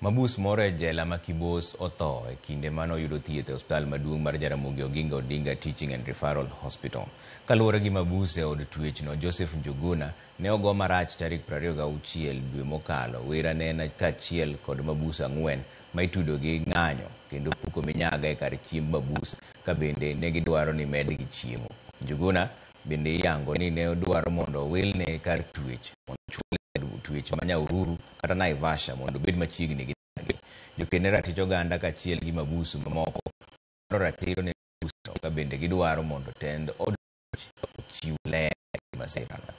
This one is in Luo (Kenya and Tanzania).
Mabus moro e jela ma Kibos otho e kinde mane oyudo thieth e osiptal maduong' mar Jaramogi Oginga Odinga Teaching and Referral Hospital. Kaluwore gi mabus e od twechno Joseph Njuguna ne ogo marach tarik 26 dwe mokalo. Wera ne en kaachiel kod mabus 4 ma itudo gi ng'anyo kendo puko minyaga e kar chiemb mabus ka bende ne gidwaro ni medgi chiemo. Njuguna bende iyango ni ne odwaro mondo owilne kar twech mondo ochwale e twech ma Nyahururu kata Naivasha mondo obed machiegni gi dalagi. Joked ne ratich oganda kaachiel gi mabusu mamoko dwaro ratiro ne mabuso ka bende gidwaro mondo tend od twech ochiw ler e masirano.